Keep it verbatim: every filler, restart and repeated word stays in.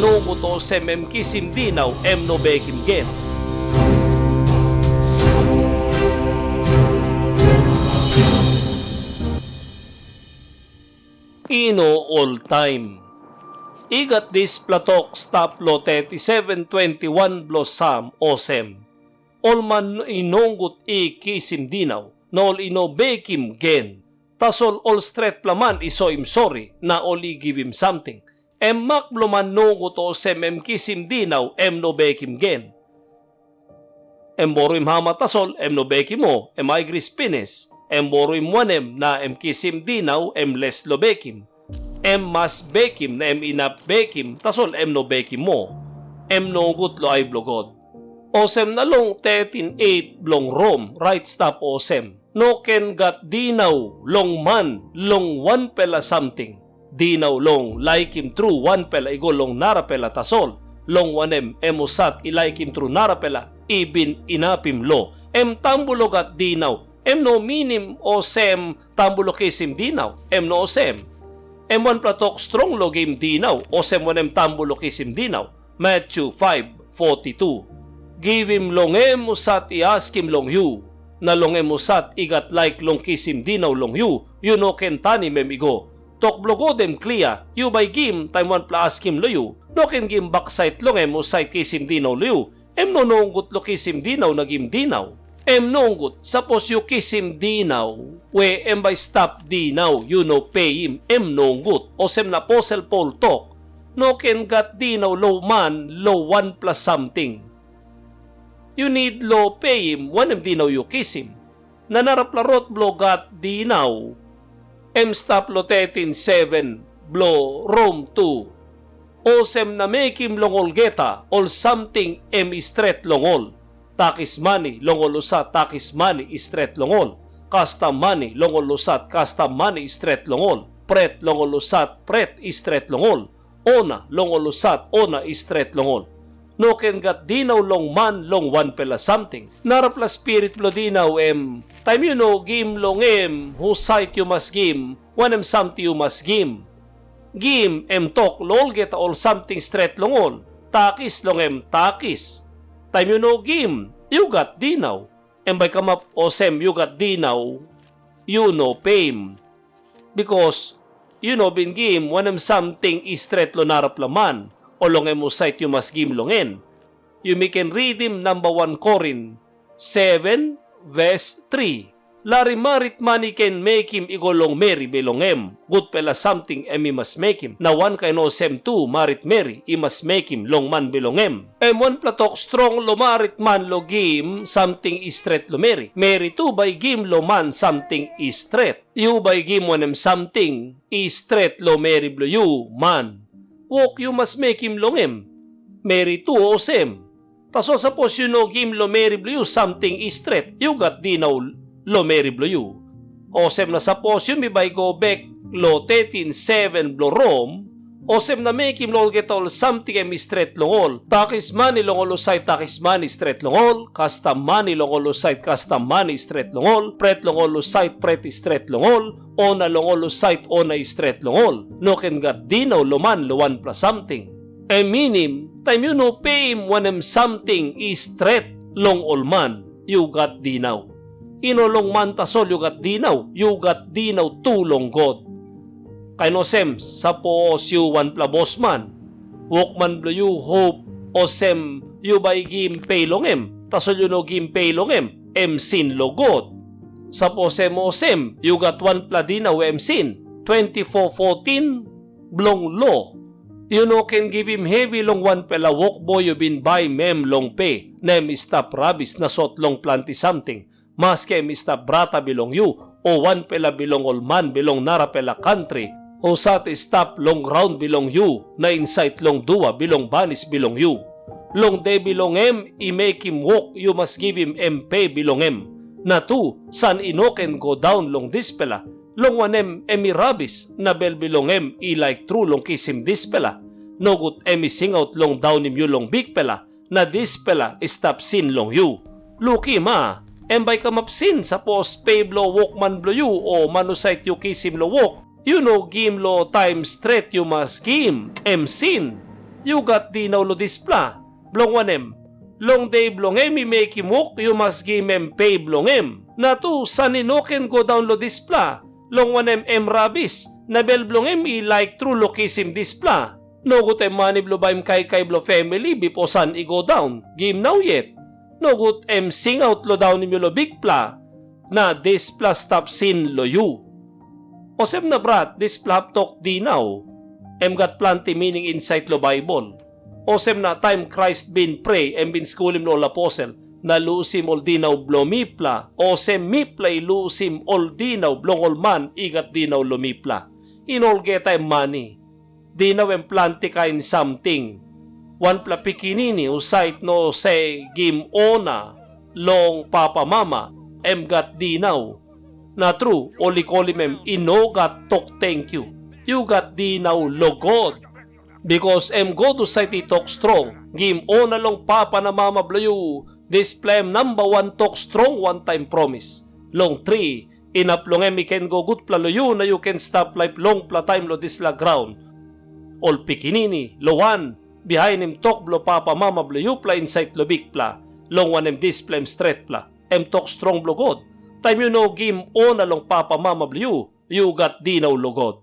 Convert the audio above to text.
nogut olsem em kisim dinau em no bekim gen. I no oltaim. I gat dispela tok stap long thirty seven twenty one bilong Sam olsem, ol man i nogut i kisim dinau, na ol i no bekim gen. Tasol ol stretpela man i soim sori, na ol i givim samting. Em mak bilong man nogut olsem em kisim dinau, em no bekim gen. Em boruim hama tasol, em no bekim o, em aigris pinis. Em boruim wanem na em kisim dinau, em les long bekim. Em mas bekim na em inap bekim, tasol em no bekim o. Em nogut long ai bilong God. Olsem na long thirteen eight bilong Rom, rait stap olsem, no ken gat dinau long man long wanpela samting. Dinau long laikim tru wanpela i go long narapela tasol, long wanem, em husat i laikim tru narapela i bin inapim lo. Em tambu long gat dinau, em no minim olsem tambu long kisim dinau, em no olsem. Em wanpela tok strong long gim dinau, olsem wanem tambu long kisim dinau. Matyu five forty two. Givim long em husat i askim long yu, na long em husat i gat laik long kisim dinau long yu, yu no ken tanim em i go. Tok bilong God em klia, yu bai gim taim wanpela askim long yu. No ken gim baksait long em husat kisim dinau long yu. Em no nogut long kisim dinau na gim dinau. Em nogut, sapos yu kisim dinau, we em bai i stap dinau, yu no peim, em nogut. Olsem na aposel Pol tok, no ken gat dinau long man long wanpela samting. Yu nid long peim wanem dinau yu kisim. Na narapela rot bilong gat dinau, em stap long thirteen seven bilong Rom tu. Olsem na mekim long olgeta ol samting em i stret long ol. Takis mani long ol husat takis mani i stret long ol. Kastam mani long ol husat kastam mani i stret long ol. Pret long ol husat pret i stret long ol. Ona long ol husat ona i stret long ol. No ken gat dinau long man long wanpela samting. Narapela spirit bilong dinau em, taim yu no gim long em, husat yu mas gim, wanem samting yu mas gim. Gim em tok long olgeta ol samting stret long ol, takis long em takis. Taim yu no gim, yu gat dinau. Em bai kamap olsem yu gat dinau, yu no peim. Bikos yu no bin gim wanem samting i stret long narapela man, o long em husat yu mas gim long en. Yumi ken ritim namba wan Korin seven ves tri. Larim marit man i ken mekim i go long meri bilong em, gutpela samting em i mas mekim, na wankain olsem tu marit meri i mas mekim long man bilong em. Em wanpela tok strong long marit man long gim samting i stret long meri. Meri tu bai i gim long man samting i stret. Yu bai gim wanem samting i stret long meri bilong yu, man? Wok yu mas mekim long em. Meri tu olsem. Tasol sapos yu no gim long meri bilong yu samting i stret, yu gat dinau long meri bilong yu. Olsem na sapos yumi bai go bek long thirteen seven bilong Rom, olsem na mekim long olgeta ol samting em i stret long ol. Takis mani long ol husat takis mani i stret long ol, kastam mani long ol husat kastam mani i stret long ol, pret long ol husat pret i stret long ol, ona long ol husat ona i stret long ol. No ken gat dinau long man long wanpela samting. Em minim, taim yu no peim wanem samting i stret long ol man, yu gat dinau. I no long man tasol yu gat dinau, yu gat dinau tu long God. Kain olsem, sapos yu wanpela bosman, wokman bilong yu hop olsem yu bai i gim pe long em, tasol yu no gim pe long em, em sin long God. Sapos em olsem, yu gat wanpela dinau em sin, twenty four fourteen bilong lo. Yu no ken givim hevi long wanpela wokboi yu bin baim em long pe, na em i stap rabis na sot long planti samting, maski em i stap brata bilong yu, o wanpela bilong ol man bilong narapela kantri, husat i stap long graun bilong yu, na insait long dua bilong banis bilong yu. Long de bilong em i mekim wok yu mas givim em pe bilong em. Na tu, san i no ken go daun long dispela, long wanem, em i rabis, na bel bilong em i laik tru long kisim dispela. Nogut em i singaut long daunim yu long Bikpela, na dispela i stap sin long yu. Lukim, a, em bai i kamap sin sapos pe bilong wokman bilong yu o man husat yu kisim long wok, yu no gim long taim stret yu mas gim, em sin. yu gat dinau long dispela. Bilong wanem? Long de bilong em i mekim wok, yu mas givim em pe bilong em. Na tu, san i no ken go daun long dispela, long wanem, em rabis, na bel bilong em i laik tru long kisim dispela. Nogut em mani bilong baim kaikai bilong famili bipo san i go daun, gim nau yet. Nogut em singaut long daunim yu long Bikpela, na dispela stap sin long yu. Olsem na brat, dispela hap tok dinau, em gat planti mining insait long Baibel. Olsem na taim Krais bin prea, em bin skulim long ol aposel, na lusim ol dinau bilong mipela, olsem mipela i lusim ol dinau bilong ol man i gat dinau long mipela. I no olgeta em mani. Dinau em planti kain samting. Wanpela pikinini husat no save givim ona long papamama, em gat dinau. Na tru, ol i kolim em i no gat tok tenkyu. Yu gat dinau long God. Bikas em God husat i tok strong, givim ona long papa na mama bilong yu, dispela em namba wan tok strong wantaim promis. Long tri, inap long em i ken go gutpela long yu na yu ken stap laip longpela taim long dispela graun. Ol pikinini, long wan, bihainim tok bilong papamama bilong yupela insait long Bikpela, long wanem, dispela em stretpela, em tok strong bilong God. Taim yu no givim ona long papamama bilong yu, yu gat dinau long God.